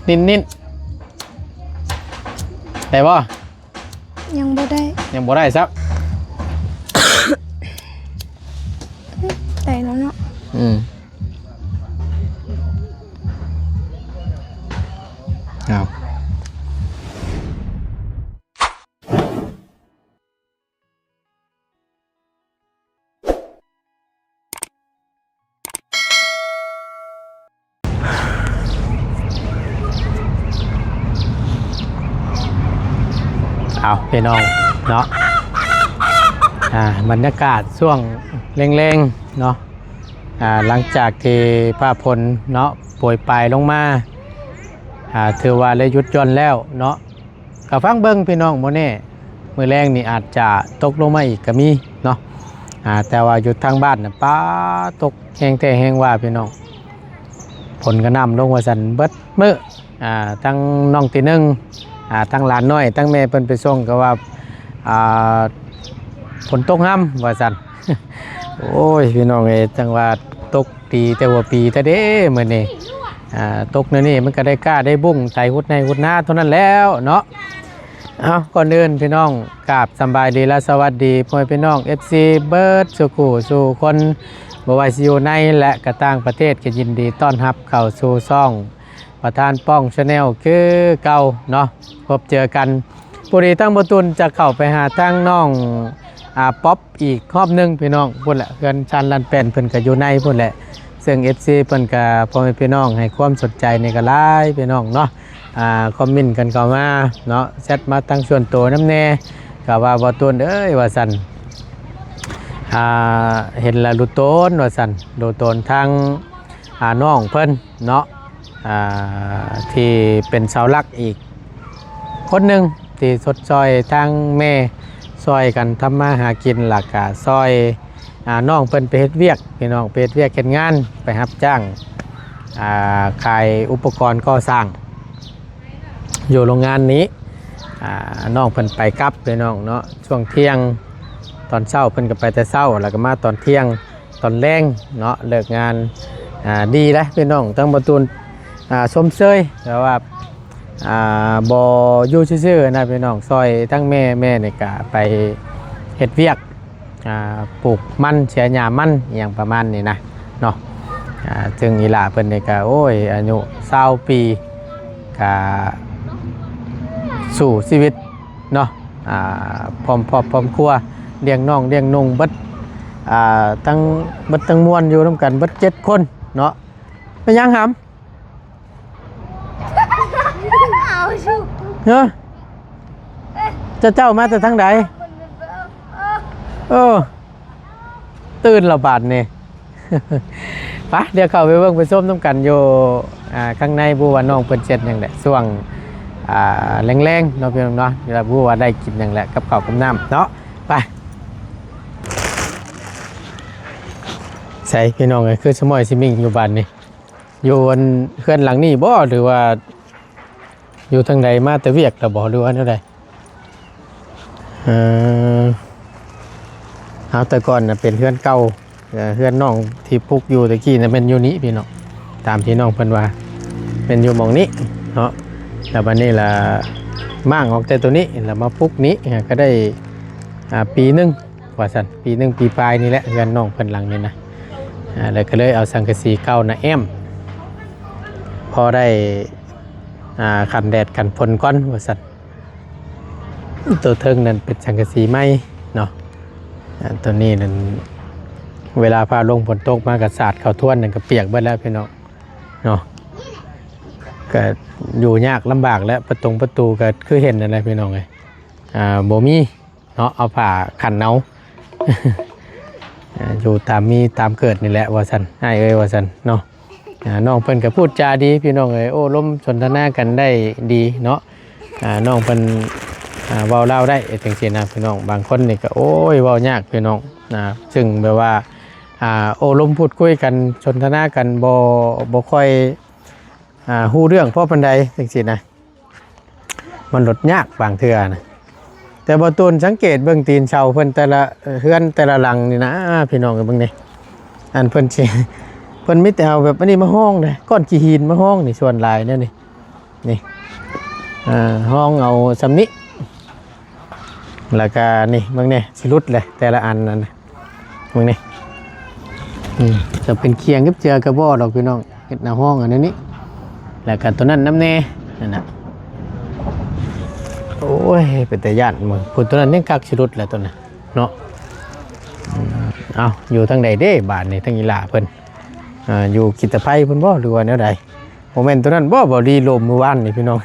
ນິດໆ ໄດ້ບໍ່? ຍັງບໍ່ໄດ້ ຍັງບໍ່ໄດ້ຊ້ຳ. ໄດ້ແລ້ວເນາະ. ອືມ ເອົາ. ເອົາ ພີ່ນ້ອງເນາະ ອ່າ ບັນຍາກາດຊ່ວງແລງໆເນາະ ອ່າ ຫຼັງຈາກທີ່ຟ້າຝົນເນາະໂປຍປາຍລົງມາ ອ່າ ຖືວ່າໄດ້ຢຸດຢ່ອນແລ້ວເນາະ. ກໍຟັງເບິ່ງພີ່ນ້ອງ ບໍ່ແນ່ ມື້ແລງນີ້ອາດຈະຕົກລົງມາອີກກໍມີເນາະ ອ່າ ແຕ່ວ່າຢູ່ທາງບ້ານນະ ປາ ຕົກແຮງແທ້ແຮງວ່າພີ່ນ້ອງ ຝົນກະໜ່ຳລົງວ່າຊັ້ນເບິດມື້ ອ່າ ທັງນ້ອງຕີໜຶ່ງ ອ່າ ທັງຫຼານນ້ອຍ ທັງແມ່ເພິ່ນໄປສົ່ງກໍວ່າ ອ່າ ຝົນຕົກຮຳວ່າຊັ້ນ. ໂອ້ຍ ພີ່ນ້ອງເອີຍ ຈັ່ງວ່າຕົກ ດີແຕ່ຫົວປີແທ້ເດ້ມື້ນີ້ ອ່າ ຕົກແນວນີ້ມັນກໍໄດ້ກ້າໄດ້ບຸ້ງໄຖຫຸດໄຮ່ຫຸດນາເທົ່ານັ້ນແລ້ວເນາະ. ເອົາ ກ່ອນອື່ນພີ່ນ້ອງ ກາບສຳບາຍດີ ແລະ ສະຫວັດດີພໍ່ແມ່ພີ່ນ້ອງ ເອັຟຊີ ເບິດສູ່ຄູ່ສູ່ຄົນ ບໍ່ວ່າຊິຢູ່ໃນ ແລະ ກະຕ່າງປະເທດ ກໍຍິນດີຕ້ອນຮັບເຂົ້າສູ່ຊ່ອງປະທານປ້ອງ Channel ຄືເກົ່າເນາະ. ພົບເຈີກັນ ພໍດີທາງບໍ່ຕຸນຈະເຂົ້າໄປຫາທາງນ້ອງ ອ່າ ປັອບ ອີກຮອບໜຶ່ງພີ່ນ້ອງ ພຸ້ນແຫຼະ ເຮືອນຊານລານແປ້ນເພິ່ນກໍຢູ່ໃນພຸ້ນແຫຼະ ເຊິ່ງ ເອັຟຊີ ເພິ່ນກໍ ພໍ່ແມ່ພີ່ນ້ອງໃຫ້ຄວາມສົນໃຈນີ້ກໍຫຼາຍພີ່ນ້ອງເນາະ ອ່າ ຄອມເມັນກັນເຂົ້າມາເນາະ ແຊັດມາທາງສ່ວນໂຕນຳແດ່ ກໍວ່າ ບໍ່ຕຸນເອີຍ ວ່າຊັ້ນ ອ່າ ເຫັນແລ້ວດູໂຕນວ່າຊັ້ນ ດູໂຕນທາງ ອ່າ ນ້ອງເພິ່ນເນາະ ອ່າ ທີ່ເປັນເສົາຫຼັກອີກຄົນໜຶ່ງ ທີ່ຊົດຊ່ອຍທາງແມ່ ຊ່ອຍກັນທຳມາຫາກິນ ແລ້ວກະຊ່ອຍ ອ່າ ນ້ອງເພິ່ນໄປເຮັດວຽກ ພີ່ນ້ອງ ໄປເຮັດວຽກເຮັດງານ ໄປຮັບຈ້າງ ອ່າ ຂາຍອຸປະກອນກໍ່ສ້າງຢູ່ໂຮງງານນີ້ ອ່າ ນ້ອງເພິ່ນໄປກັບ ພີ່ນ້ອງເນາະ ຊ່ວງທ່ຽງ ຕອນເຊົ້າເພິ່ນກໍໄປແຕ່ເຊົ້າ ແລ້ວກໍມາຕອນທ່ຽງ ຕອນແລງເນາະ ເລີກງານ ອ່າ ດີເດ້ພີ່ນ້ອງ ທັງບໍ່ຕູນ ອ່າ ຊົມເຊີຍ ແບບວ່າ ອ່າ ບໍ່ຢູ່ຊື່ໆນະພີ່ນ້ອງ ຊ່ອຍທັງແມ່ ແມ່ນີ້ກະໄປເຮັດວຽກ ອ່າ ປູກມັນ ເສຍຫຍ້າມັນ ອີ່ຫຍັງປະມານນີ້ນະເນາະ ອ່າ ເຊິ່ງອີ່ຫຼ້າເພິ່ນນີ້ກະ ໂອ້ຍ ອາຍຸຊາວປີ ກະສູ້ຊີວິດເນາະ ອ່າ ພ້ອມຄອບພ້ອມຄົວ ລ້ຽງນ້ອງລ້ຽງນຸ່ງເບິດ ອ່າ ທັງເບິດທັງມວນ ຢູ່ນຳກັນເບິດເຈັດຄົນເນາະ. ແມ່ນຫຍັງຫຳ? ເອີ ເຈົ້າ ເຈົ້າມາແຕ່ທາງໃດ? ເອີ ຕື່ນລະບາດນີ້ ໄປ ດຽວເຂົ້າໄປເບິ່ງໄປຊົມນຳກັນຢູ່ ອ່າ ຂ້າງໃນ ບໍ່ຮູ້ວ່ານ້ອງເພິ່ນເຮັດຫຍັງແຫຼະ ຊ່ວງ ອ່າ ແລງໆເນາະ ພີ່ນ້ອງເນາະ ແລ້ວບໍ່ຮູ້ວ່າໄດ້ກິນຫຍັງແຫຼະ ກັບເຂົ້າກັບນ້ຳເນາະ ໄປ. ໃສພີ່ນ້ອງເອີຍ ຄືສະໝ້ອຍຊິມິ້ງຢູ່ບາດນີ້ ຢູ່ອັນເຮືອນຫຼັງນີ້ບໍ່ ຫຼືວ່າຢູ່ທາງໃດ ມາແຕ່ວຽກແລ້ວບໍ່ ຫຼືວ່າແນວໃດ? ເອີ ເອົາ ແຕ່ກ່ອນນະເປັນເຮືອນເກົ່າ ເອີ ເຮືອນນ້ອງທີ່ປຸກຢູ່ແຕ່ກີ້ນະແມ່ນຢູ່ນີ້ພີ່ນ້ອງ ຕາມທີ່ນ້ອງເພິ່ນວ່າແມ່ນຢູ່ໝ່ອງນີ້ເນາະ ແລ້ວບັດນີ້ລະມ້າງອອກແຕ່ໂຕນີ້ ແລ້ວມາປຸກນີ້ ກໍໄດ້ ອ່າ ປີໜຶ່ງ ວ່າຊັ້ນ ປີໜຶ່ງປີປາຍນີ້ແຫຼະ ເຮືອນນ້ອງເພິ່ນຫຼັງນີ້ນະ ອ່າ ແລ້ວກໍເລີຍເອົາສັງກະສີເກົ່ານະແອ້ມ ພໍໄດ້ ອ່າ ກັນແດດກັນຝົນກ່ອນວ່າຊັ້ນ ໂຕເທິງນັ້ນເປັນສັງກະສີໃໝ່ເນາະ ອ່າ ໂຕນີ້ນັ້ນ ເວລາຟ້າລົງຝົນຕົກມາກໍສາດເຂົ້າທວນນັ້ນກໍປຽກເບິດແລ້ວພີ່ນ້ອງເນາະ ກໍຢູ່ຍາກລຳບາກແຫຼະ ປະຕົງປະຕູກໍຄືເຫັນນັ້ນແຫຼະພີ່ນ້ອງເອີຍ ອ່າ ບໍ່ມີ ເນາະ ເອົາຜ້າຂັນເອົາ ຢູ່ຕາມມີຕາມເກີດນີ້ແຫຼະວ່າຊັ້ນ ອ້າຍເອີຍວ່າຊັ້ນເນາະ ອ່າ ນ້ອງເພິ່ນກໍພູດຈາດີພີ່ນ້ອງເອີຍ ໂອ້ລົມສົນທະນາກັນໄດ້ດີເນາະ ອ່າ ນ້ອງເພິ່ນ ອ່າ ເວົ້າລາວໄດ້ຈັ່ງຊີ້ນະພີ່ນ້ອງ ບາງຄົນນີ້ກໍ ໂອ້ຍ ເວົ້າຍາກພີ່ນ້ອງ ອ່າ ຊຶ່ງແບບວ່າ ອ່າ ໂອ້ລົມພູດຄຸຍກັນ ສົນທະນາກັນບໍ່ ບໍ່ຄ່ອຍ ອ່າ ຮູ້ເລື່ອງພໍປານໃດຈັ່ງຊີ້ນະ ມັນໂລດຍາກບາງເທື່ອນະ ແຕ່ບໍ່ຕູນສັງເກດເບິ່ງຕີນເສົາເພິ່ນແຕ່ລະເຮືອນແຕ່ລະຫຼັງນີ້ນະ ພີ່ນ້ອງເບິ່ງນີ້ ອັນເພິ່ນຊິ ເພິ່ນມີແຕ່ເອົາແບບອັນນີ້ມາຮອງເດ້ ກ້ອນຂີ້ຫີນມາຮອງນີ້ ສ່ວນຫຼາຍແນວນີ້ ນີ້ ເອີ ຮອງເອົາຊ່ຳນີ້ ແລ້ວກະນີ້ເບິ່ງແດ່ ຊິຫຼຸດແຫຼະແຕ່ລະອັນນັ້ນ ເບິ່ງນີ້ ອືມ ຈະເປັນຄຽງກັບເຈືອກະບໍ່ດອກພີ່ນ້ອງ ເຮັດໜ້າຮອງອັນນີ້ ແລ້ວກະໂຕນັ້ນນຳແດ່ ນັ້ນນະ ໂອ້ຍ ເປັນຕາຢ້ານ ເບິ່ງ ພຸ້ນ ໂຕນັ້ນຍັງຄັກຊິຫຼຸດແຫຼະໂຕນັ້ນເນາະ ອືມ ເອົ້າ ຢູ່ທາງໃດເດ້ບາດນີ້ ທາງອີ່ຫຼ້າເພິ່ນ ອ່າ ຢູ່ກິດຕະໄພພຸ້ນບໍ່ ຫຼືວ່າແນວໃດ? ບໍ່ແມ່ນໂຕນັ້ນບໍ່ ບໍ່ດີລົມມື້ວານນີ້ພີ່ນ້ອງ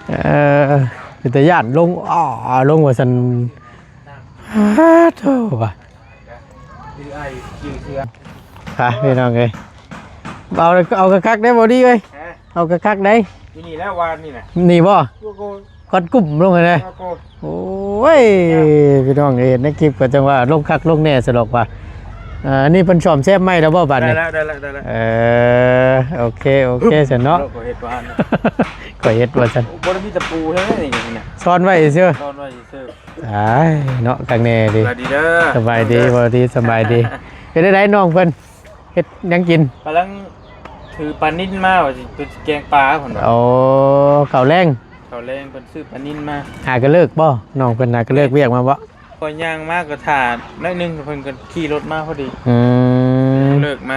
ເອີ ເປັນຕາຢ້ານ ລົງ ອ້າ ລົງວ່າຊັ້ນ ອ້າ ໂທ້ວ່າ ພາພີ່ນ້ອງເອີຍ ເອົາ ເອົາຄັກໆ ໄດ້ບໍ່ດີເອີຍ ຮະ ເອົາຄັກໆ ໄດ້ ຢູ່ນີ້ແຫຼະ ວານນີ້ນະ ນີ້ບໍ່ ໂອ້ໂຫ ກັດກຸ້ມລົງຫັ້ນນະ ໂອ້ໂຫ ໂອ້ຍ ພີ່ນ້ອງເອີຍ ເຫັນໃນຄລິບກໍຈັ່ງວ່າລົງຄັກລົງແນ່ຊະດອກວ່າ ອ່າ ອັນນີ້ເພິ່ນສ້ອມແຊມໃໝ່ແລ້ວບໍ່ບາດນີ້? ໄດ້ແລ້ວ ໄດ້ແລ້ວ ໄດ້ແລ້ວ ເອີ ໂອເຄ ໂອເຄຊັ້ນເນາະ ຂ້ອຍເຮັດວ່າຫັ້ນ ຂ້ອຍເຮັດວ່າຊັ້ນ ບໍ່ໄດ້ມີຕະປູເລີຍນີ້ນະ ຊ້ອນໄວ້ຊື່ ຊ້ອນໄວ້ຊື່ ອ້າຍ ເນາະ ຄັກແນ່ເດ ສະບາຍດີເດີ ສະບາຍດີ ເວົ້າດີ ສະບາຍດີ ເປັນໃດນ້ອງເພິ່ນ ເຮັດຫຍັງກິນ? ກຳລັງຖືປານິນມາວ່າຊິເປັນແກງປາພຸ້ນວ່າ ໂອ້ ເຂົ້າແລງ ເຂົ້າແລງເພິ່ນຊື້ປານິນມາ ຫາກະເລີກບໍ່? ນ້ອງເພິ່ນຫາກະເລີກວຽກມາບໍ່? ຂ້ອຍຍ່າງມາກໍຖ້າໜ້ອຍໜຶ່ງ ເພິ່ນກໍຂີ່ລົດມາພໍດີ ອືມ ເລີກມາ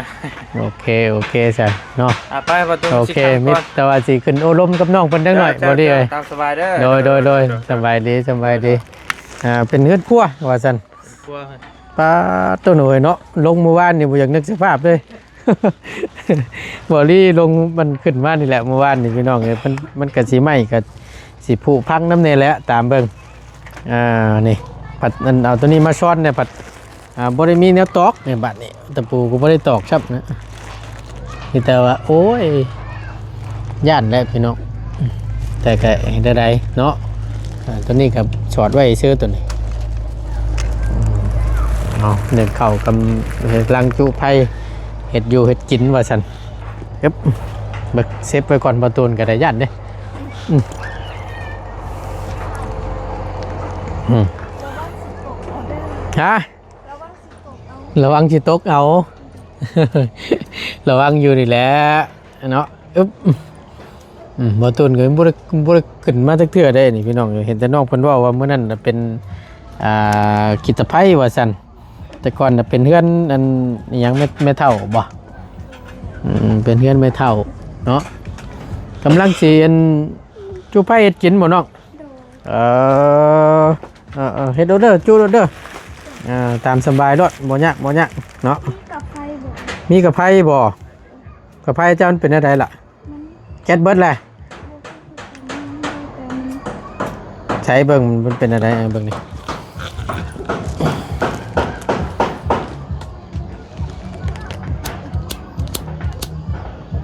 ໂອເຄ ໂອເຄຊະເນາະ ອ່າ ໄປ ປະຕູ ໂອເຄ ຊິເຂົ້າກ່ອນ ມີແຕ່ວ່າຊິຂຶ້ນໂອ້ລົມກັບນ້ອງເພິ່ນຈັກໜ້ອຍ ເຈົ້າ ພໍດີເອີຍ ຕາມສະບາຍເດີ ໂດຍ ໂດຍ ໂດຍ ສະບາຍດີ ສະບາຍດີ ອ່າ ເປັນເຮືອນຄົວວ່າຊັ້ນ ຄົວ ປາດໂທ້ເອີຍເນາະ ລົງມື້ວານນີ້ບໍ່ຢາກນຶກສະພາບເລີຍ ບໍ່ລີລົງມັນຂຶ້ນມານີ້ແຫຼະ ມື້ວານນີ້ພີ່ນ້ອງເອີຍ ມັນ ມັນກະຊິໄໝ້ ກະຊິຜຸພັງນຳແດ່ແຫຼະ ຕາມເບິ່ງ ອ່າ ນີ້ ພັດ ອັນ ເອົາໂຕນີ້ມາຊ້ອນແດ່ ພັດ ອ່າ ບໍ່ໄດ້ມີແນວຕອກນີ້ ບາດນີ້ ຕະປູກໍບໍ່ໄດ້ຕອກຊ້ຳນະ ມີແຕ່ວ່າ ໂອ້ຍ ຢ້ານແຫຼະພີ່ນ້ອງ ແຕ່ກະເຮັດແນວໃດເນາະ ອ່າ ໂຕນີ້ກໍສອດໄວ້ຊື່ໂຕນີ້ ເອົາ ໜຶ້ງເຂົ້າກຳລັງຈຸໄຟ ເຮັດຢູ່ເຮັດກິນວ່າຊັ້ນ ເອີບ ເບິ່ງເຊັບໄວ້ກ່ອນ ບໍ່ຕູນກໍໄດ້ຢ້ານເດ້ ອືມ ອືມ ຮະ? ລະວັງຊິຕົກເອົາ ລະວັງຢູ່ນີ້ແຫຼະເນາະ ອຶບ ອືມ ບໍ່ຕູນກໍບໍ່ໄດ້ ບໍ່ໄດ້ຂຶ້ນມາຈັກເທື່ອເດ້ນີ້ພີ່ນ້ອງ ເຫັນແຕ່ນ້ອງເພິ່ນເວົ້າວ່າມື້ນັ້ນນະເປັນ ອ່າ ກິດຕະໄພວ່າຊັ້ນ ແຕ່ກ່ອນນະເປັນເຮືອນອັນອີ່ຫຍັງ ແມ່ ແມ່ເຖົ້າບໍ່? ອືມ ເປັນເຮືອນແມ່ເຖົ້າເນາະ ກຳລັງຊິອັນ ຈຸໄຟເຮັດກິນບໍ່ນ້ອງ? ໂດຍ ເອີ ເອີ ເອີ ເຮັດໂລດເດີ ຈຸໂລດເດີ ອ່າ ຕາມສະບາຍໂລດ ບໍ່ຍາກ ບໍ່ຍາກເນາະ ມີກະໄຟບໍ່? ມີກະໄຟບໍ່? ກະໄຟເຈົ້າມັນເປັນແນວໃດລະ? ມັນ ແກັດເບິດແຫຼະ ໃຊ້ເບິ່ງມັນເປັນແນວໃດ ເບິ່ງນີ້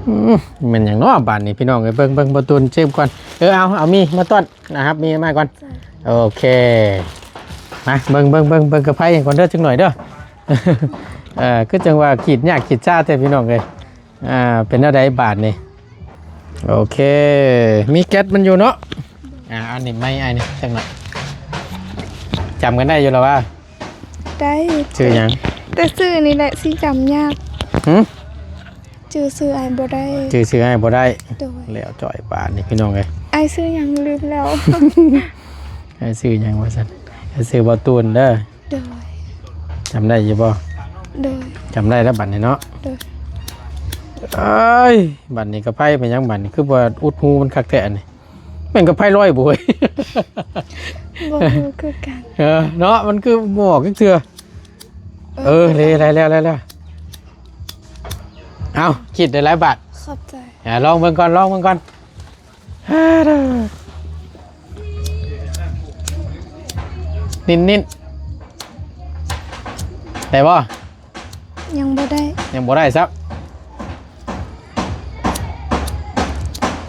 ອືມ ແມ່ນຫຍັງເນາະບາດນີ້ພີ່ນ້ອງເອີຍ ເບິ່ງ ເບິ່ງ ບໍ່ຕູນຊິມກ່ອນ ເອີ ເອົາ ເອົາມີມາຕ້ອນ ນະຮັບມີມາກ່ອນ ໂອເຄ ມາເບິ່ງ ເບິ່ງ ເບິ່ງ ເບິ່ງກະໄຟກ່ອນເດີ ຈັກໜ້ອຍເດີ ເອີ ຄືຈັ່ງວ່າຂີດຍາກຂີດຊາແທ້ພີ່ນ້ອງເອີຍ ອ່າ ເປັນແນວໃດບາດນີ້ ໂອເຄ ມີແກັດມັນຢູ່ເນາະ ອ່າ ອັນນີ້ໄມ້ອ້າຍນີ້ ຈັກໜ້ອຍ ຈຳກັນໄດ້ຢູ່ລະວ່າ? ໄດ້ ຊື່ຫຍັງ? ແຕ່ຊື່ນີ້ແຫຼະຊິຈຳຍາກ ຫື? ຈື່ຊື່ອ້າຍບໍ່ໄດ້ ຈື່ຊື່ອ້າຍບໍ່ໄດ້ ໂດຍ ແລ້ວຈ່ອຍບາດນີ້ພີ່ນ້ອງເອີຍ ອ້າຍຊື່ຫຍັງລືມແລ້ວ ອ້າຍຊື່ຫຍັງວ່າຊັ້ນ ອ້າຍຊື່ບໍ່ຕູນເດີ ໂດຍ ຈຳໄດ້ຢູ່ບໍ່? ໂດຍ ຈຳໄດ້ແລ້ວບາດນີ້ເນາະ ໂດຍ ເອີຍ ບາດນີ້ກະໄຟເປັນຫຍັງບາດນີ້ ຄືວ່າອຸດຮູມັນຄັກແທ້ອັນນີ້ ແມ່ນກະໄຟລອຍບໍ່ເວີຍ ບໍ່ຮູ້ຄືກັນ ເອີ ເນາະ ມັນຄືບໍ່ອອກຈັກເທື່ອ ເອີ ເອີ ເລີຍ ໄດ້ແລ້ວ ໄດ້ແລ້ວ ເອົາ ຄິດໄດ້ຫຼາຍບາດ ຂອບໃຈ ອ່າ ລອງເບິ່ງກ່ອນ ລອງເບິ່ງກ່ອນ ນິດໆ ໄດ້ບໍ່? ຍັງບໍ່ໄດ້ ຍັງບໍ່ໄດ້ຊ້ຳ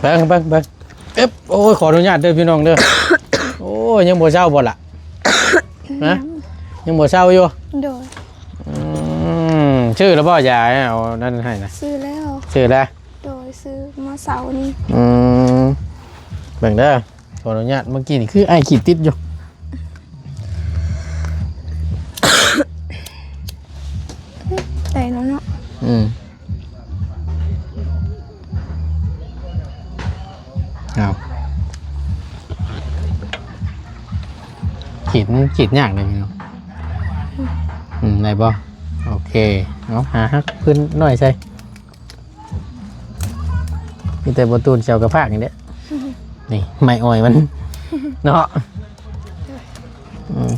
ເບິ່ງ ເບິ່ງ ເບິ່ງ ເອີບ ໂອ້ຍ ຂໍອະນຸຍາດເດີພີ່ນ້ອງເດີ ໂອ້ຍ ຍັງບໍ່ເຊົາບໍ່ລະ? ຮະ? ຍັງບໍ່ເຊົາຢູ່? ໂດຍ ອືມ ຊື້ແລ້ວບໍ່ ຢາເອົານັ້ນໃຫ້ນະ? ຊື້ແລ້ວ ຊື້ແລ້ວ ໂດຍ ຊື້ມາເຊົ້ານີ້ ອືມ ເບິ່ງເດີ ຂໍອະນຸຍາດ ເມື່ອກີ້ນີ້ຄືອ້າຍຂີດຕິດຢູ່ ໄດ້ແລ້ວເນາະ ອືມ. ເອົາ ຂີດ ຂີດຍາກເດ້ພີ່ນ້ອງ. ອືມ ໄດ້ບໍ່? ໂອເຄ ເອົາ ຫາຮັກພື້ນໜ້ອຍໃສ່. ມີແຕ່ບໍ່ຕູນເຈົ້າກະພາກນີ້ແຫຼະ ນີ້ໄມ້ອ້ອຍມັນເນາະ. ອືມ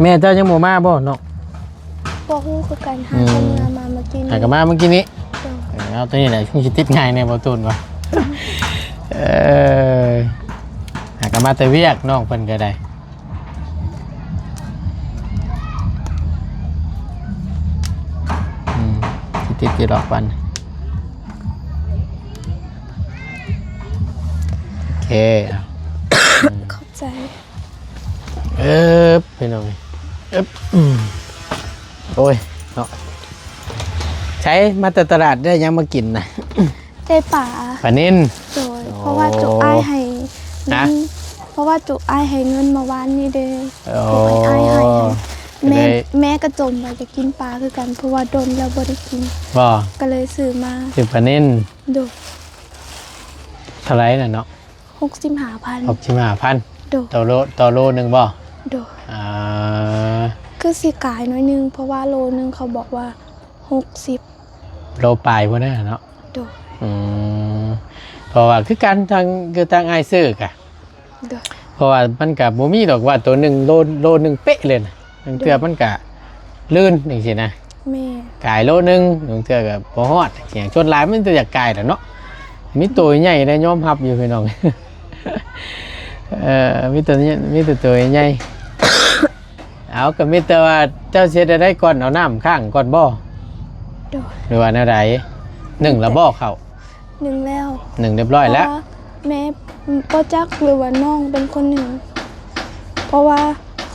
ແມ່ເຈົ້າຍັງບໍ່ມາບໍ່ນ້ອງ? ບໍ່ຮູ້ຄືກັນ ຫາ ອືມ ກະເມືອມາເມື່ອກີ້ນີ້ ຫາກະມາເມື່ອກີ້ນີ້. ເອີ ເອົາ ໂຕນີ້ແຫຼະ ຄືຊິຕິດງ່າຍແດ່ບໍ່ຕູນວ່າ ເອີ ຫາກະມາແຕ່ວຽກ ນ້ອງເພິ່ນກະໄດ້. ອືມ ຊິຕິດຢູ່ດອກບັດນີ້. ໂອເຄ ຂອບໃຈ. ເອີບ ພີ່ນ້ອງເອີຍ ອຶບ ອືມ ໂອ້ຍເນາະ ໃສ ມາແຕ່ຕະຫຼາດໄດ້ຫຍັງມາກິນນະ? ໄດ້ປາ ປານິນ. ໂດຍ ໂອ້ ເພາະວ່າຈຸອ້າຍໃຫ້ເງິນ ຮະ? ເພາະວ່າຈຸອ້າຍໃຫ້ເງິນມາວານນີ້ເດ້. ໂອ້ ຈຸອ້າຍໃຫ້ ແມ່ ແມ່ກະຈົ່ມວ່າຈະກິນປາຄືກັນ ເພາະວ່າດົນແລ້ວບໍ່ໄດ້ກິນ. ບໍ່ ກະເລີຍຊື້ມາ ຊື້ປານິນ. ໂດຍ ເທົ່າໃດນະເນາະ? ຫົກສິບຫ້າພັນ. ຫົກສິບຫ້າພັນ ໂດຍ ຕໍ່ໂລ ຕໍ່ໂລໜຶ່ງບໍ່? ໂດຍ ອ່າ ຄືຊິກາຍໜ້ອຍໜຶ່ງ ເພາະວ່າໂລໜຶ່ງເຂົາບອກວ່າຫົກສິບ ໂລປາຍພຸ້ນນະເນາະ. ໂດຍ ອືມ ເພາະວ່າຄືກັນ ທາງ ຄືທາງອ້າຍຊື້ກະ ໂດຍ ເພາະວ່າມັນກະບໍ່ມີດອກວ່າໂຕໜຶ່ງໂລ ໂລໜຶ່ງເປະເລີຍນະ ລາງເທື່ອ ໂດຍ ມັນກະລື່ນຈັ່ງຊີ້ນະ. ແມ່ນ ກາຍໂລໜຶ່ງ ລາງເທື່ອກະບໍ່ຮອດ ສ່ວນຫຼາຍມັນຈະຢາກກາຍແຫຼະເນາະ. ມີໂຕໃຫຍ່ໄດ້ຍອມຮັບຢູ່ພີ່ນ້ອງ ເອີ ມີໂຕ ມີແຕ່ໂຕໃຫຍ່. ເອົາ ກະມີແຕ່ວ່າເຈົ້າຊິເຮັດແນວໃດກ່ອນ ເອົານ້ຳຄ້າງກ່ອນບໍ່? ໂດຍ ຫຼືວ່າແນວໃດ? ໜຶ້ງແລ້ວບໍ່ເຂົ້າ? ໜຶ້ງແລ້ວ ໜຶ້ງຮຽບຮ້ອຍແລ້ວ. ເພາະວ່າແມ່ບໍ່ຈັກ ຫຼືວ່ານ້ອງເປັນຄົນໜຶ້ງ ເພາະວ່າ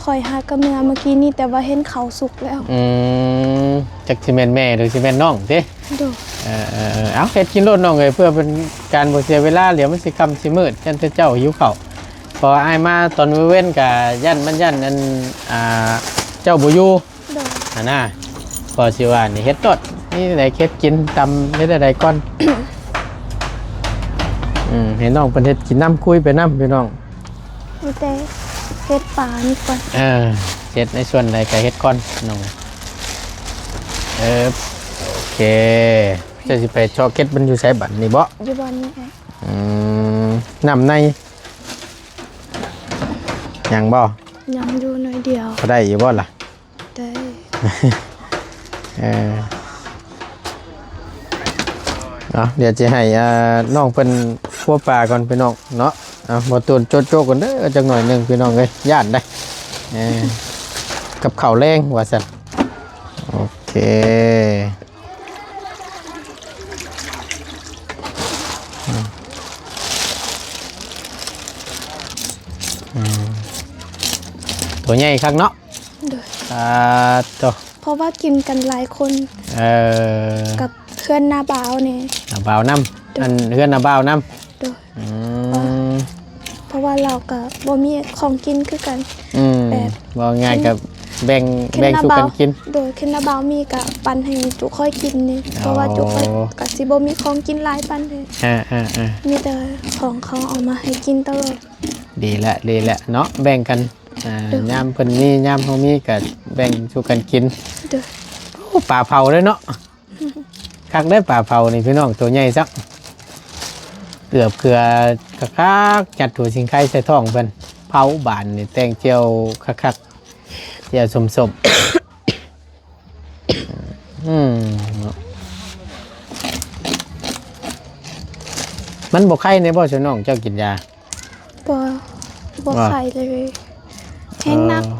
ຂ້ອຍຫາກະເມືອເມື່ອກີ້ນີ້ ແຕ່ວ່າເຫັນເຂົ້າສຸກແລ້ວ. ອືມ ຈັກຊິແມ່ນແມ່ຫຼືຊິແມ່ນນ້ອງຕິ? ໂດຍ ເອີ ເອີ ເອີ ເອົາ ເຮັດກິນໂລດນ້ອງເອີຍ ເພື່ອເປັນການບໍ່ເສຍເວລາ ດຽວມັນຊິຄ່ຳຊິມືດ ຢ້ານແຕ່ເຈົ້າຫິວເຂົ້າ. ເພາະວ່າອ້າຍມາຕອນເວັນກະຢ້ານ ມັນຢ້ານອັນ ອ່າ ເຈົ້າບໍ່ຢູ່. ໂດຍ ຫັ້ນນະ ພໍຊິວ່ານີ້ເຮັດໂລດ ມີແນວໃດເຮັດກິນ ຕຳເຮັດແນວໃດກ່ອນ. ອືມ ໃຫ້ນ້ອງເພິ່ນເຮັດກິນນຳ ຄຸຍໄປນຳພີ່ນ້ອງ. ມີແຕ່ເຮັດປານີ້ກ່ອນ ເອີ ເຮັດໃນສ່ວນໃດກະເຮັດກ່ອນນ້ອງ. ເອີ ໂອເຄ ເຈົ້າຊິໄປເຈາະເກັດມັນຢູ່ໃສບັດນີ້ບໍ? ຢູ່ບ່ອນນີ້. ອືມ ນ້ຳໃນຍັງບໍ? ຍັງຢູ່ໜ້ອຍດຽວ. ພໍໄດ້ຢູ່ບໍລະ? ໄດ້ ເອີ ເອົາ ດຽວຈະໃຫ້ ອ່າ ນ້ອງເພິ່ນຄົວປາກ່ອນພີ່ນ້ອງເນາະ. ເອົາ ບໍ່ຕູນໂຈະໆກ່ອນເດີ ຈັກໜ້ອຍໜຶ່ງພີ່ນ້ອງເອີຍ ຢ້ານໄດ໋. ເອີ ກັບເຂົ້າແລງວ່າຊັ້ນ. ໂອເຄ ອືມ ອືມ ໂຕໃຫຍ່ຄັກເນາະ. ໂດຍ ອ່າ ໂຕ ເພາະວ່າກິນກັນຫຼາຍຄົນ. ເອີ ກັບເຮືອນນ້າບ່າວນີ້ ນ້າບ່າວນຳ. ໂດຍ ອັນເຮືອນນ້າບ່າວນຳ. ໂດຍ ອືມ ເພາະວ່າລາວກະບໍ່ມີຂອງກິນຄືກັນ. ອືມ ແບບເວົ້າງ່າຍກະແບ່ງ ແບ່ງສູ່ກັນກິນ. ໂດຍ ເຂດນ້າບ່າວມີກະປັນໃຫ້ຈຸຂ້ອຍກິນນີ້ ເພາະວ່າຈຸຂ້ອຍກະຊິບໍ່ມີຂອງກິນຫຼາຍປານໃດ. ອ່າໆໆ ມີແຕ່ຂອງເຂົາເອົາມາໃຫ້ກິນຕະຫຼອດ. ດີແຫຼະ ດີແຫຼະເນາະ ແບ່ງກັນ. ອ່າ ຍາມເພິ່ນມີ ຍາມເຮົາມີກະແບ່ງສູ່ກັນກິນ. ໂດຍ ໂອ້ ປາເຜົາເລີຍເນາະ. ຄັກເດ້ ປາເຜົານີ້ພີ່ນ້ອງ ໂຕໃຫຍ່ຊ້ຳ. ເກືອບເກືອຄັກໆ ຍັດຫົວສີໄຄໃສ່ທ້ອງເພິ່ນ. ເຜົາບາດນີ້ ແຕ່ງແຈ່ວຄັກໆ ແຈ່ວສົ້ມໆ. ອືມ ມັນບໍ່ໄຄແດ່ບໍ່ ຊະນ້ອງ ເຈົ້າກິນຢາ? ບໍ່ ບໍ່ ບໍ່ ໄຄເລີຍ ແຮງໜັກ. ເອີ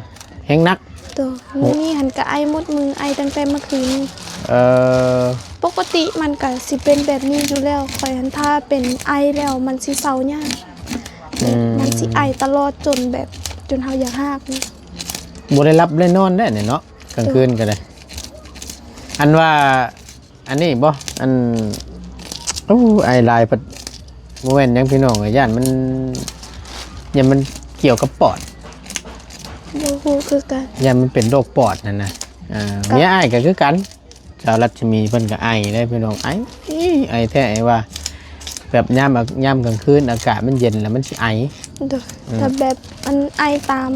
ແຮງໜັກ. ໂດຍ ມື້ນີ້ຫັ້ນກະໄອໝົດມື້ ໄອຕັ້ງແຕ່ເມື່ອຄືນນີ້. ເອີ ປົກກະຕິມັນກະຊິເປັນແບບນີ້ຢູ່ແລ້ວ ຂ້ອຍຫັ້ນຖ້າເປັນໄອແລ້ວມັນຊິເຊົາຍາກ. ອືມ ມັນຊິໄອຕະຫຼອດຈົນແບບ ຈົນເຮົາຢາກຮາກ. ບໍ່ໄດ້ຫຼັບໄດ້ນອນແດ່ນີ້ເນາະ ກາງຄືນກະໄດ້. ໂດຍ ອັນວ່າ ອັນນີ້ບໍ່ ອັນ ໂອ້ ໄອຫຼາຍພັດ ບໍ່ແມ່ນຫຍັງພີ່ນ້ອງ ຢ້ານມັນ ຢ້ານມັນກ່ຽວກັບປອດ. ບໍ່ຮູ້ຄືກັນ ຢ້ານມັນເປັນໂລກປອດຫັ້ນນະ. ອ່າ ເມຍອ້າຍກະຄືກັນ ສາວລັດຊະໝີ ເພິ່ນກະໄອເດ້ພີ່ນ້ອງ ໄອ ໄອແທ້ ໄອວ່າ ບບຍາມ ຍາມກາງຄືນອາກາດມັນເຢັນແລ້ວມັນຊິໄອ. ໂດຍ ອືມ ແຕ່ແບບມັນໄອຕາມ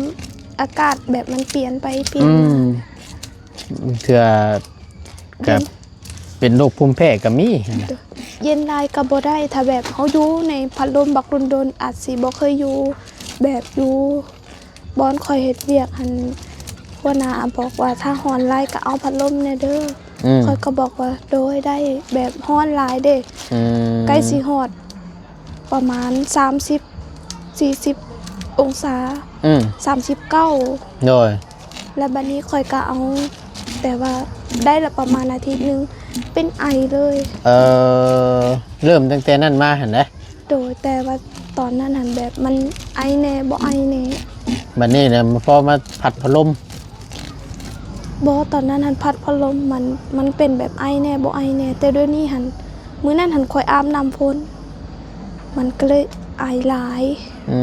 ອາກາດ ແບບມັນປ່ຽນໄປປ່ຽນມາ. ອືມ ເທື່ອກະເປັນໂລກພູມແພ້ກໍມີ. ໂດຍ ເຢັນຫຼາຍກໍບໍ່ໄດ້ ຖ້າແບບເຮົາຢູ່ໃນພັດລົມບັກດົນໆ ອາດຊິບໍ່ເຄີຍຢູ່ ແບບຢູ່ບ່ອນຂ້ອຍເຮັດວຽກຫັ້ນ ຫົວໜ້າບອກວ່າ ຖ້າຮ້ອນຫຼາຍກໍເອົາພັດລົມແດ່ເດີ. ອືມ ຂ້ອຍກໍບອກວ່າ ໂດຍ ໄດ້ ແບບຮ້ອນຫຼາຍເດ້. ອືມ ໃກ້ຊິຮອດ ປະມານສາມສິບ ສີ່ສິບອົງສາ. ອືມ ສາມສິບເກົ້າ. ໂດຍ ແລ້ວບັດນີ້ຂ້ອຍກໍເອົາ ແຕ່ວ່າໄດ້ລະປະມານອາທິດໜຶ່ງ ເປັນໄອເລີຍ. ເອີ ເລີ່ມຕັ້ງແຕ່ນັ້ນມາຫັ້ນເດ້. ໂດຍ ແຕ່ວ່າຕອນນັ້ນຫັ້ນ ແບບມັນໄອແດ່ບໍ່ໄອແດ່. ບັດນີ້ນະ ພໍມາພັດພັດລົມ. ບໍ່ ຕອນນັ້ນຫັ້ນພັດພັດລົມ ມັນ ມັນເປັນແບບໄອແດ່ບໍ່ໄອແດ່ ແຕ່ດຽວນີ້ຫັ້ນ ມື້ນັ້ນຫັ້ນຂ້ອຍອາບນ້ຳຝົນ ມັນກໍເລີຍໄອຫຼາຍ. ອື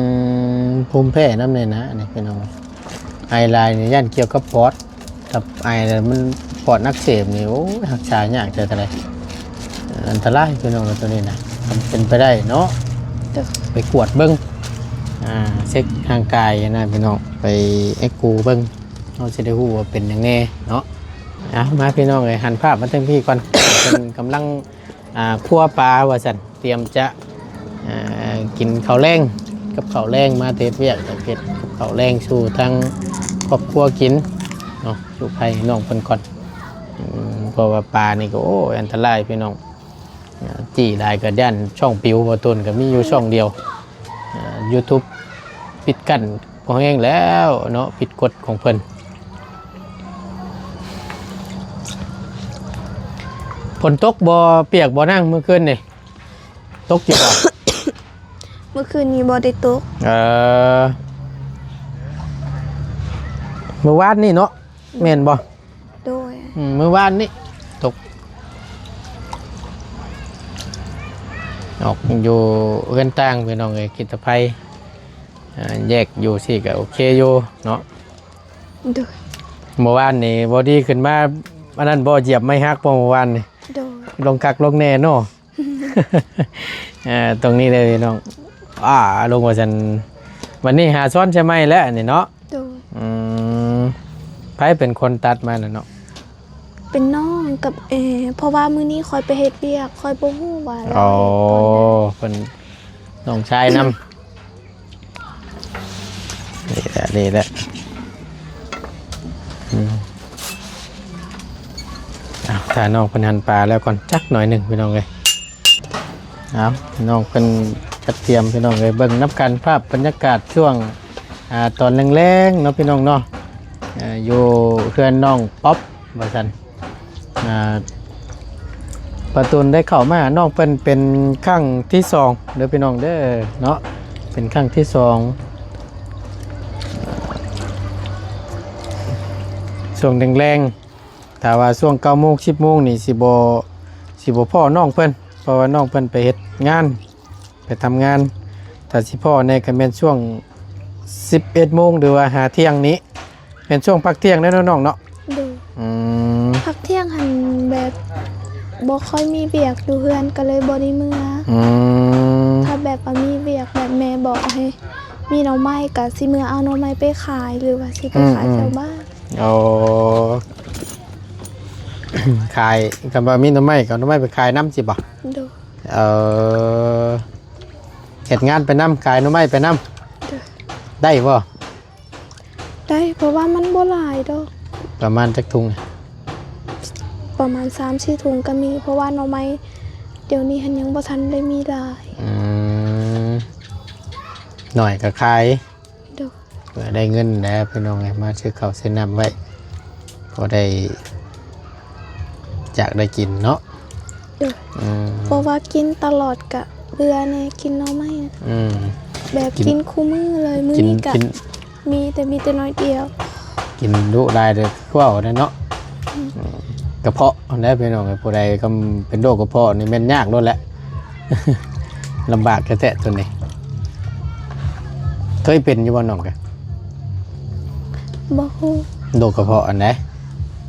ມ ພູມແພ້ນຳແດ່ນະ ອັນນີ້ພີ່ນ້ອງ ໄອຫຼາຍນີ້ຢ້ານກ່ຽວກັບປອດ ຖ້າໄອແລ້ວມັນປອດອັກເສບນີ້ ໂອ້ຍ ຮັກສາຍາກແທ້ໆ ອັນຕະລາຍພີ່ນ້ອງ ໂຕນີ້ນະ. ຄັນເປັນໄປໄດ້ເນາະ ໂດຍ ໄປກວດເບິ່ງ ອ່າ ເຊັກຮ່າງກາຍນະພີ່ນ້ອງ ໄປເອັກໂກເບິ່ງ ເຮົາຊິໄດ້ຮູ້ວ່າເປັນຫຍັງແດ່ເນາະ. ເອົາ ມາພີ່ນ້ອງເອີຍ ຫັນພາບມາທາງພີ້ກ່ອນ ເພິ່ນກຳລັງ ອ່າ ຄົວປາວ່າຊັ້ນ ຕຽມຈະ ອ່າ ກິນເຂົ້າແລງ ກັບເຂົ້າແລງ ມາແຕ່ເຮັດວຽກ ເຮັດກັບເຂົ້າແລງສູ່ທາງຄອບຄົວກິນເນາະ ສູ່ໃຫ້ນ້ອງເພິ່ນກ່ອນ. ອືມ ເພາະວ່າປານີ້ກໍ ໂອ້ຍ ອັນຕະລາຍພີ່ນ້ອງ ອ່າ ຈີ້ຫຼາຍກໍຢ້ານຊ່ອງປິວ ເພາະຕົນກໍມີຢູ່ຊ່ອງດຽວ. ອ່າ ຢູທູບປິດກັ້ນພໍແຮງແລ້ວເນາະ ຜິດກົດຂອງເພິ່ນ. ຝົນຕົກບໍ່ ປຽກບໍ່ນາງ ມື້ຄືນນີ້? ຕົກຢູ່ບໍ່? ມື້ຄືນນີ້ບໍ່ໄດ້ຕົກ. ເອີ ມື້ວານນີ້ເນາະ ແມ່ນບໍ່? ໂດຍ ອືມ ມື້ວານນີ້ຕົກ. ອອກຢູ່ເຮືອນຕ່າງພີ່ນ້ອງເອີຍ ກິດຕະໄພ ອ່າ ແຍກຢູ່ຊີ້ກໍໂອເຄຢູ່ເນາະ. ໂດຍ ມື້ວານນີ້ບໍ່ດີຂຶ້ນມາ ອັນນັ້ນບໍ່ ຢຽບໄມ້ຫັກບໍ່ມື້ວານນີ້? ໂດຍ ລົງຄັກລົງແນ່ເນາະ. ເອີ ຕົງນີ້ເດີພີ່ນ້ອງ ອາ ລົງວ່າຊັ້ນ. ບັດນີ້ຫາຊ້ອນໃສ່ໃໝ່ແລ້ວອັນນີ້ເນາະ. ໂດຍ ອືມ ໃຜເປັນຄົນຕັດມານະເນາະ? ເປັນນ້ອງກັບເອ ເພາະວ່າມື້ນີ້ຂ້ອຍໄປເຮັດວຽກ ຂ້ອຍບໍ່ຮູ້ວ່າລາວເຮັດຕອນໃດ. ອໍ ເພິ່ນ ນ້ອງຊາຍນຳ. ນີ້ແຫຼະ ນີ້ແຫຼະ ອືມ ເອົາ ຖ້ານ້ອງເພິ່ນຫັນປາແລ້ວກ່ອນຈັກໜ້ອຍໜຶ່ງພີ່ນ້ອງເອີຍ. ເອົາ ນ້ອງເພິ່ນຈັດຕຽມພີ່ນ້ອງເອີຍ ເບິ່ງນຳກັນພາບບັນຍາກາດຊ່ວງ ອ່າ ຕອນແລງໆເນາະພີ່ນ້ອງເນາະ ເອີ ຢູ່ເຮືອນນ້ອງປັອບວ່າຊັ້ນ. ອ່າ ປາຕູນໄດ້ເຂົ້າມາຫານ້ອງເພິ່ນເປັນຄັ້ງທີສອງເດີພີ່ນ້ອງເດີເນາະ ເປັນຄັ້ງທີສອງ. ຊ່ວງແລງໆ ຖ້າວ່າຊ່ວງເກົ້າໂມງ ສິບໂມງນີ້ຊິບໍ່ ຊິບໍ່ພໍ້ນ້ອງເພິ່ນ ເພາະວ່ານ້ອງເພິ່ນໄປເຮັດງານ ໄປທຳງານ. ຖ້າຊິພໍ້ແດ່ກໍແມ່ນຊ່ວງສິບເອັດໂມງ ຫຼືວ່າຫາທ່ຽງນີ້ ແມ່ນຊ່ວງພັກທ່ຽງເດ້ເນາະນ້ອງເນາະ. ໂດຍ ອືມ ພັກທ່ຽງຫັ້ນແບບບໍ່ຄ່ອຍມີວຽກຢູ່ເຮືອນ ກໍເລີຍບໍ່ໄດ້ເມືອ. ອືມ ຖ້າແບບວ່າມີວຽກ ແບບແມ່ບອກໃຫ້ມີໜໍ່ໄມ້ ກໍຊິເມືອເອົາໜໍ່ໄມ້ໄປຂາຍ ຫຼືວ່າຊິໄປຂາຍ ອືມ ແຖວບ້ານ. ອໍ ຂາຍ ຄັນວ່າມີໜໍ່ໄມ້ ກໍເອົາໜໍ່ໄມ້ໄປຂາຍນຳຊີ້ບໍ? ໂດຍ ເອີ ເຮັດງານໄປນຳ ຂາຍໜໍ່ໄມ້ໄປນຳ. ໂດຍ ໄດ້ບໍ່? ໄດ້ ເພາະວ່າມັນບໍ່ຫຼາຍດອກ. ປະມານຈັກຖົງ? ປະມານສາມສີ່ຖົງກໍມີ ເພາະວ່າໜໍ່ໄມ້ດຽວນີ້ຫັ້ນຍັງບໍ່ທັນໄດ້ມີຫຼາຍ. ອືມ ໜ້ອຍກໍຂາຍ. ໂດຍ ເພື່ອໄດ້ເງິນແຫຼະພີ່ນ້ອງເອີຍ ມາຊື້ເຂົ້າຊື້ນ້ຳໄວ້ ພໍໄດ້ ຢາກໄດ້ກິນເນາະ. ໂດຍ ອືມ ເພາະວ່າກິນຕະຫຼອດກະເບື່ອແດ່ ກິນໜໍ່ໄມ້. ອືມ ແບບກິນ ກິນຄູ່ມື້ເລີຍ ມື້ນີ້ກະ ກິນ ມີແຕ່ ມີແຕ່ໜ້ອຍດຽວ. ກິນດຸຫຼາຍເດີ ຄືເວົ້ານັ້ນເນາະ. ອືມ ອືມ ກະເພາະຫັ້ນແຫຼະພີ່ນ້ອງເອີຍ ຜູ້ໃດກໍເປັນໂລກກະເພາະນີ້ແມ່ນຍາກໂລດແຫຼະ ລຳບາກແທ້ໆ ໂຕນີ້. ເຄີຍເປັນຢູ່ບໍ່ນ້ອງກະ? ບໍ່ຮູ້. ໂລກກະເພາະອັນໃດ?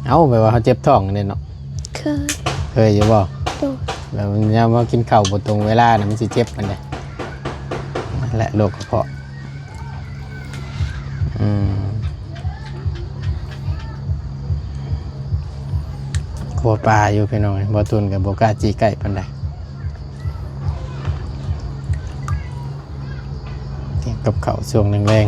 ເອົ້າ ແບບວ່າເຮົາເຈັບທ້ອງນີ້ເນາະ. ເຄີຍ. ເຄີຍຢູ່ບໍ່? ໂດຍ. ແລ້ວຍາມເຮົາກິນເຂົ້າບໍ່ຕົງເວລານະ ມັນຊິເຈັບຫັ້ນແຫຼະ ນັ້ນແຫຼະໂລກກະເພາະ. ອືມ ຄົວປາຢູ່ພີ່ນ້ອງເອີຍ ບໍ່ຕຸນກໍບໍ່ກ້າຈີ້ໃກ້ປານໃດ. ກັບເຂົ້າຊ່ວງແລງ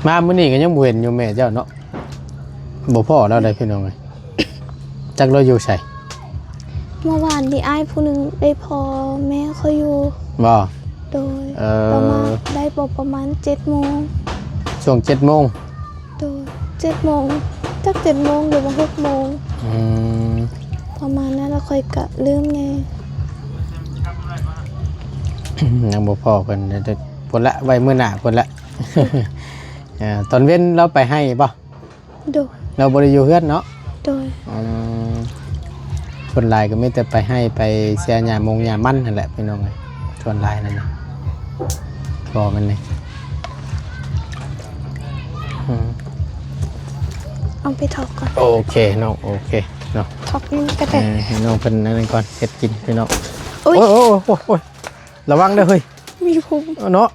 ໆ ມາມື້ນີ້ກໍຍັງບໍ່ເຫັນຢູ່ແມ່ເຈົ້າເນາະ ບໍ່ພໍ້ລາວໃດພີ່ນ້ອງເອີຍ. ຈັກລາວຢູ່ໃສ? ເມື່ອວານນີ້ອ້າຍຜູ້ໜຶ່ງໄດ້ພໍ້ແມ່ຂ້ອຍຢູ່. ບໍ່? ໂດຍ. ເອີ ລາວມາໄດ້ບໍ່ປະມານເຈັດໂມງ. ຊ່ວງເຈັດໂມງ? ໂດຍ ເຈັດໂມງ ຈັກເຈັດໂມງ ຫຼືວ່າຫົກໂມງ. ອືມ ປະມານນັ້ນລະ ຂ້ອຍກະລືມແດ່. ຍັງບໍ່ພໍ້ເພິ່ນ ພຸ້ນລະ ໄວ້ມື້ໜ້າພຸ້ນລະ. ເອີ ຕອນເວັນລາວໄປໄຮ່ບໍ່? ໂດຍ. ລາວບໍ່ໄດ້ຢູ່ເຮືອນເນາະ? ໂດຍ. ອືມ ສ່ວນຫຼາຍກໍມີແຕ່ໄປໄຮ່ໄປເສຍຫຍ້າມົງຫຍ້າມັນຫັ້ນແຫຼະພີ່ນ້ອງເອີຍ ສ່ວນຫຼາຍນັ້ນນະ ພໍ່ມັນນີ້. ອືມ ເອົາໄປຖອກກ່ອນ. ໂອເຄນ້ອງ ໂອເຄເນາະ ຖອກນີ້ກໍໄດ້. ເອີ ໃຫ້ນ້ອງເພິ່ນອັນນັ້ນກ່ອນ ເຮັດກິນພີ່ນ້ອງ. ໂອ້ຍ ໂອ້ຍ ໂອ້ຍ ລະວັງເດີເຮີ້ຍ ມີພູມເນາະ.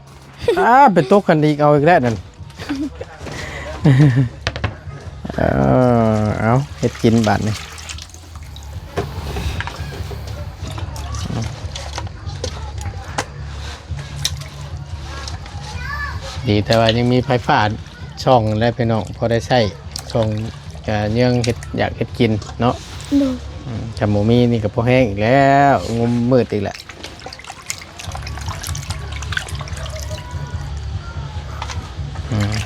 ອ້າ ໄປຕົກກັນອີກ ເອົາອີກແລ້ວນັ້ນ. ເອີ ເອົາ ເຮັດກິນບາດນີ້. ດີແຕ່ວ່າຍັງມີໄຟຟ້າສ່ອງແຫຼະພີ່ນ້ອງ ພໍໄດ້ໃຊ້ ສ່ອງກະເຍືອງເຮັດ ຢາກເຮັດກິນເນາະ. ໂດຍ. ອືມ ຄັນບໍ່ມີນີ້ກໍພໍແຮງອີກແລ້ວ ງຸ່ມມືດອີກແລ້ວ. ອືມ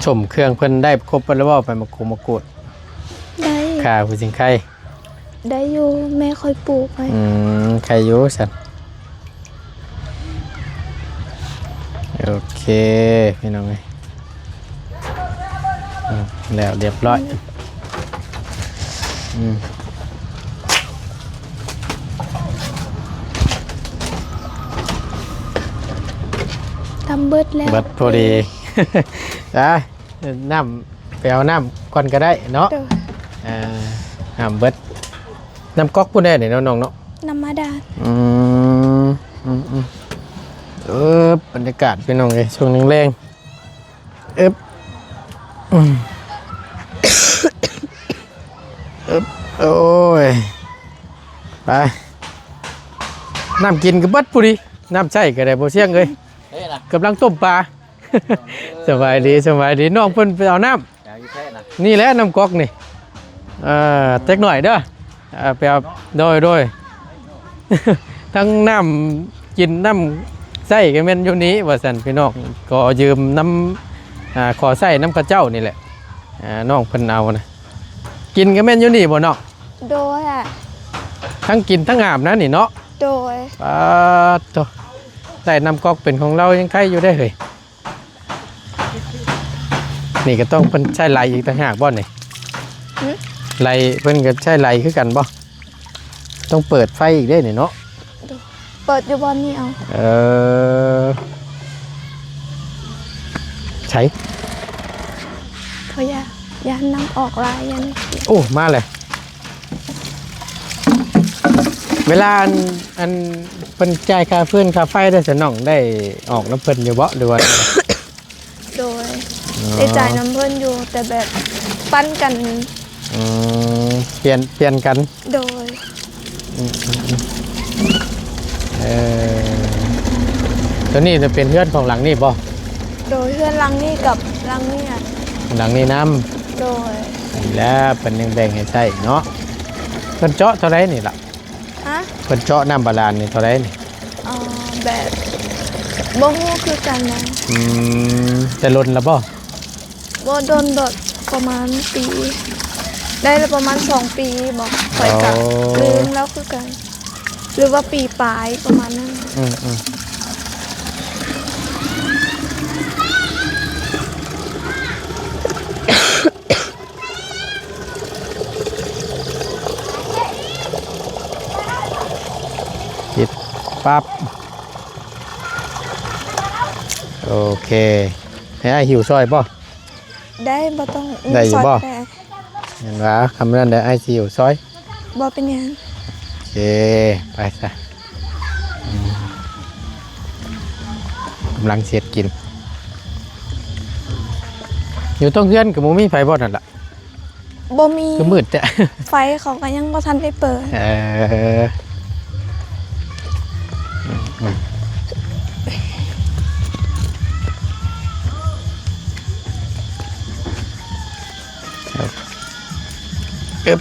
ສົ້ມເຄື່ອງເພິ່ນໄດ້ຄົບເບິດແລ້ວບໍ່? ໃບໝາກກົງໝາກກູດ ໄດ້ ຂ່າຫົວຊິງໄຄ ໄດ້ຢູ່ ແມ່ຂ້ອຍປູກໄວ້. ອືມ ໄຄຢູ່ຊັ້ນ. ໂອເຄພີ່ນ້ອງເອີຍ ອືມ ແລ້ວຮຽບຮ້ອຍ. ອືມ ຕຳເບິດແລ້ວ ເບິດພໍດີ. ໄປ ນ້ຳ ໄປເອົານ້ຳກ່ອນກໍໄດ້ເນາະ. ໂດຍ. ເອີ ນ້ຳເບິດ ນ້ຳກັອກພຸ້ນແດ່ນີ້ເນາະນ້ອງເນາະ ນ້ຳບາດານ. ອືມ ອືມໆ ເອີ ບັນຍາກາດພີ່ນ້ອງເອີຍ ຊ່ວງແລງໆ. ອຶບ ອືມ ອຶບ ໂອ້ຍ ໄປ ນ້ຳກິນກໍເບິດພຸ້ນນີ້ ນ້ຳໃຊ້ກໍໄດ້ ບໍ່ຊຽງເອີຍ ເອີ ນະ ກຳລັງຕົ້ມປາ. ສະບາຍດີ ສະບາຍດີ ນ້ອງເພິ່ນໄປເອົານ້ຳ ນີ້ແຫຼະນ້ຳກັອກນີ້ ເອີ ຈັກໜ້ອຍເດີ ເອີ ໄປເອົາ ໂດຍ ໂດຍ ທັງນ້ຳກິນນ້ຳໃຊ້ກໍແມ່ນຢູ່ນີ້ວ່າຊັ້ນພີ່ນ້ອງ ຂໍຢືມນຳ ອ່າ ຂໍໃຊ້ນຳເຂົາເຈົ້ານີ້ແຫຼະ ອ່າ ນ້ອງເພິ່ນເອົານະ ກິນກໍແມ່ນຢູ່ນີ້ບໍ່ນ້ອງ? ໂດຍ ທັງກິນທັງອາບນະນີ້ເນາະ? ໂດຍ. ປາດໂທ້ ໄດ້ນ້ຳກັອກເປັນຂອງລາວຍັງໄຄຢູ່ເດ້ເຮີ້ຍ. ນີ້ກໍຕ້ອງເພິ່ນໃຊ້ໄຫຼອີກຕ່າງຫາກບໍ່ນີ້? ຫຶ? ໄຫຼ ເພິ່ນກໍໃຊ້ໄຫຼຄືກັນບໍ່? ຕ້ອງເປີດໄຟອີກເດ້ນີ້ເນາະ? ເປີດຢູ່ບ່ອນນີ້ເອົາ. ເອີ ໃສ? ເພາະຢ້ານ ຢ້ານນ້ຳອອກຫຼາຍ ຢ້ານ ໂອ້ ມາແລ້ວ. ເວລາອັນ ອັນເພິ່ນຈ່າຍຄ່າຟືນຄ່າໄຟໄດ້ຊະ ນ້ອງໄດ້ອອກນຳເພິ່ນຢູ່ບໍ່ ຫຼືວ່າ? ໂດຍ. ອໍ ໄດ້ຈ່າຍນຳເພິ່ນຢູ່ ແຕ່ແບບປັນກັນ. ອືມ ປ່ຽນ ປ່ຽນກັນ. ໂດຍ. ອືມໆໆ ເອີ ໂຕນີ້ຈະເປັນເຮືອນຂອງຫຼັງນີ້ບໍ່? ໂດຍ ເຮືອນຫຼັງນີ້ກັບຫຼັງນີ້ອະ ຫຼັງນີ້ນຳ. ໂດຍ. ນີ້ແຫຼະ ເພິ່ນຍັງແບ່ງໃຫ້ໃຊ້ເນາະ. ເພິ່ນເຈາະເທົ່າໃດນີ້ລະ? ຮະ? ເພິ່ນເຈາະນ້ຳບາດານນີ້ເທົ່າໃດນີ້? ອໍ ແບບ ບໍ່ຮູ້ຄືກັນນະ. ອືມ ແຕ່ດົນລະບໍ່? ບໍ່ດົນດອກ ປະມານປີ ໄດ້ລະປະມານສອງປີບໍ ຂ້ອຍກະ ອໍ ລືມແລ້ວຄືກັນ ຫຼືວ່າປີປາຍປະມານນັ້ນ. ອືມໆ. ເ ປັບ ໂອເຄ ໃຫ້ອ້າຍຫິ້ວຊ່ອຍບໍ່? ໄດ້ ບໍ່ຕ້ອງ ໄດ້ຢູ່ບໍ່? ແມ່ນວ່າ ຄຳນັ້ນແຫຼະ ອ້າຍຊິຫິ້ວຊ່ອຍ. ບໍ່ເປັນຫຍັງ. ໂອເຄ ໄປຊະ. ອືມ ກຳລັງຊິເຮັດກິນ. ຢູ່ເທິງເຮືອນກໍບໍ່ມີໃຜບໍ່ນັ້ນລະ? ບໍ່ມີ. ຄືມືດແທ້? ໄຟເຂົາກໍຍັງບໍ່ທັນໄດ້ເປີດ. ເອີ ອຶບ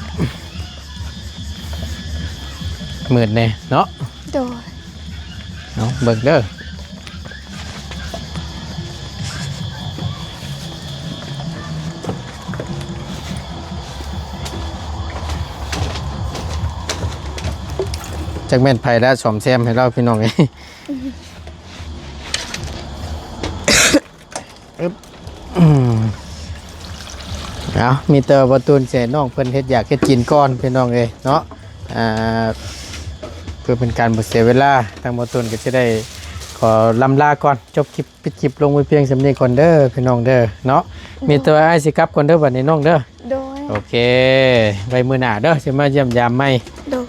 ມືດແດ່ເນາະ. ໂດຍ. ເອົາ ເບິ່ງເດີ ຈັກແມ່ນໃຜລະສ້ອມແຊມໃຫ້ລາວ ພີ່ນ້ອງເອີຍ. ອຶບ ອືມ ເອົາ ມີແຕ່ວ່າບໍ່ຕູນຊິໃຫ້ນ້ອງເພິ່ນເຮັດຢາກເຮັດກິນກ່ອນ ພີ່ນ້ອງເອີຍເນາະ. ອ່າ ເພື່ອເປັນການບໍ່ເສຍເວລາ ທາງບໍ່ຕູນກໍຊິໄດ້ຂໍລຳລາກ່ອນ ຈົບຄລິບ ປິດຄລິບລົງໄວ້ພຽງສ່ຳນີ້ກ່ອນເດີ ພີ່ນ້ອງເດີເນາະ. ໂດຍ. ມີແຕ່ວ່າອ້າຍຊິກັບກ່ອນເດີ ບັດນີ້ນ້ອງເດີ. ໂດຍ. ໂອເຄ ໄວ້ມື້ໜ້າເດີ ຊິມາຢ້ຽມຢາມໃໝ່. ໂດຍ.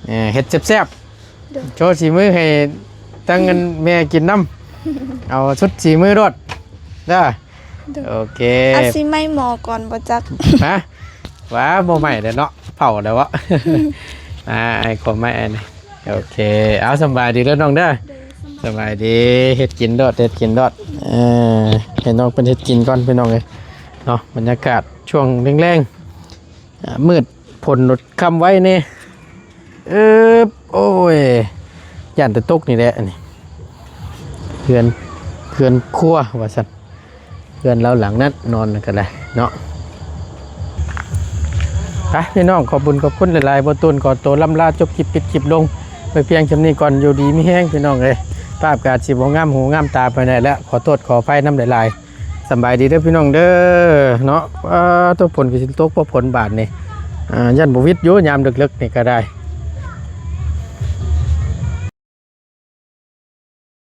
ເອີ ເຮັດແຊບໆ ໂດຍ. ໂຊສີມືໃຫ້ທັງອັນແມ່ກິນນຳ ເອົາສຸດສີມືໂລດເດີ. ໂດຍ. ໂອເຄ ອາ ຊິໄໝ້ໝໍ່ກ່ອນບໍ່ຈັກ. ຮະ? ວ່າບໍ່ໄໝ້ແລ້ວເນາະ ເຜົາແລ້ວເບາະ. ອ່າ ອ້າຍຂໍໄໝ້ອັນນີ້. ໂອເຄ ເອົາ ສຳບາຍດີເດີນ້ອງເດີ. ໂດຍ ສຳບາຍ ສຳບາຍດີ ເຮັດກິນໂລດ ເຮັດກິນໂລດ. ເອີ ໃຫ້ນ້ອງເພິ່ນເຮັດກິນກ່ອນ ພີ່ນ້ອງເອີຍເນາະ. ບັນຍາກາດຊ່ວງແລງໆ ອ່າ ມືດ ຝົນກໍຄ່ຳໄວແດ່. ເອີບ ໂອ້ຍ ຢ້ານແຕ່ຕົກນີ້ແຫຼະ ອັນນີ້ ເຮືອນ ເຮືອນຄົວວ່າຊັ້ນ ເຮືອນລາວຫຼັງນັ້ນ ນອນກໍໄດ້ເນາະ. ໄປ ພີ່ນ້ອງ ຂອບບຸນຂອບຄຸນຫຼາຍໆ. ບໍ່ຕູນຂໍໂຕລຳລາ ຈົບຄລິບ ປິດຄລິບລົງໄວ້ພຽງສ່ຳນີ້ກ່ອນ. ຢູ່ດີມີແຮງ ພີ່ນ້ອງເອີຍ. ພາບກໍອາດຊິບໍ່ງາມຫູງາມຕາປານໃດແຫຼະ ຂໍໂທດຂໍອະໄພນຳຫຼາຍໆ. ສຳບາຍດີເດີພີ່ນ້ອງເດີເນາະ. ອ່າ ຕົກຝົນກໍຊິຕົກບໍ່ຝົນບາດນີ້ ອ່າ ຢ້ານບໍ່ຫວິດຢູ່ຍາມເລິກໆນີ້ກໍໄດ້